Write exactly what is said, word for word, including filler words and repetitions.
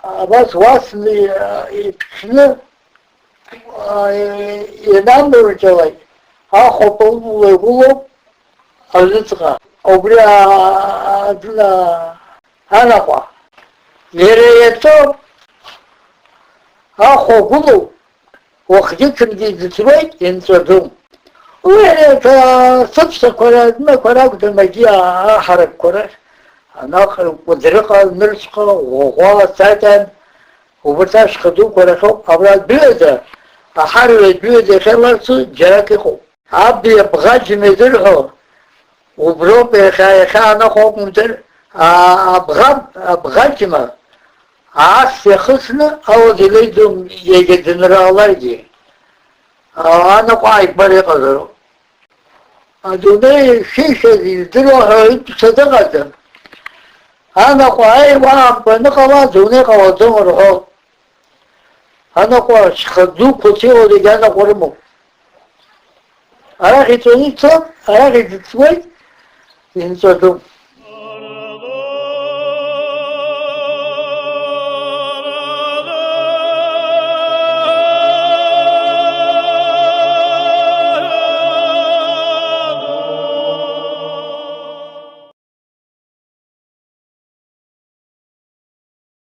Абас уасны иԥшны инамырҿалак, ахәа пылла игылоуп аҩныҵҟа. Убри аӡына анаҟәа. Иара иаҵәоуп, ахәа гәылоуп, уахгьы-ҽынгьы иӡыӡуеит, инҵәаӡом. Уи ари аҭа-, сыԥсақәа рыҩнқәа ракәӡам, егьи аҳаракқәа рахь, анаҟа Кәыдрыҟа, Нырцәҟа, Ӷәӷәала, Сатиан, убарҭ ашьха дуқәа рахьоуп, абра адәыҩаӡа, аҳарҩа адәыҩаӡа иахьа иларцу џьарак иҟоуп. Аб иабӷаџьма изырҳәо, уброуп иахьа, иахьа анаҟә акәымзар, а-, абӷаб-, абӷаџьма аас иахысны ауаӡә илеиӡом, иагьа дынрааларгьы. А-, анаҟә ааигәара иҟазароуп. Адунеи шишаз издыруа ҳәа ҳәатәы дыҟаӡам. Анаҟә ааиуа аамҭа аныҟала, адунеи ҟалаӡом рҳәоит. Анаҟә ашьха дуқәа зегьы анаҟә рымоуп. Арахь иҵәаны ицоит, арахь иӡыӡуеит, инҵәаӡом.